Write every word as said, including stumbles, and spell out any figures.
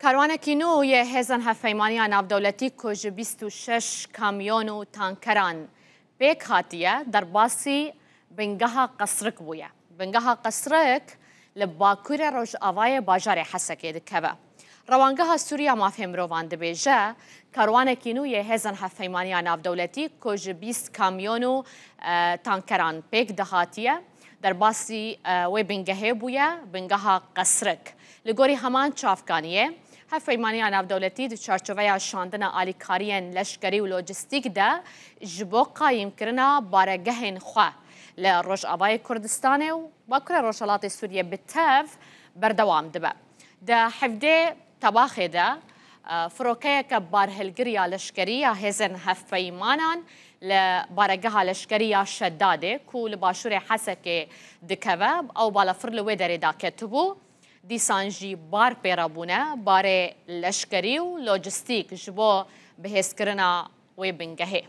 Karwanekî nû yê hêzên hevpeymaniya navdewletî ku ji bîst û şeş kamyon û tankeran pêk hatiye, derbasî bingeha Qesrik bûye. Bingeha Qesrik li bakurê rojavayê bajarê Hesekê dikeve. Rewangeha Sûriya Mafê Mirovan dibêje, karwanekî nû yê hêzên hevpeymaniya navdewletî ku ji bîst kamyon û, e, tankeran pêk dihatiye, derbasî, e, wê bingehê bûye, bingeha Qesrik. Li gorî heman çavkaniyê, hevpeymaniya navdewletî di çarçoveya şandina alîkariyên leşkerî û lojîstîk de ji bo qayîmkirina baregehên xwe li Rojavayê Kurdistanê û Bakurê Rojhilatê Sûriyê bi tev berdewam dibe. Di hevdê Tebaxê de, e, firokeyeke barhilgir ya leşkerî ya hêzên hevpeymanan li baregeha leşkerî ya Şedadê ku li başûrê Hesekê dikeve, ew balafir li wê derê daketibû. Dîsan jî bar pê re bûne, barê leşkerî û lojîstîk ji bo bihêzkirina wê bingehê.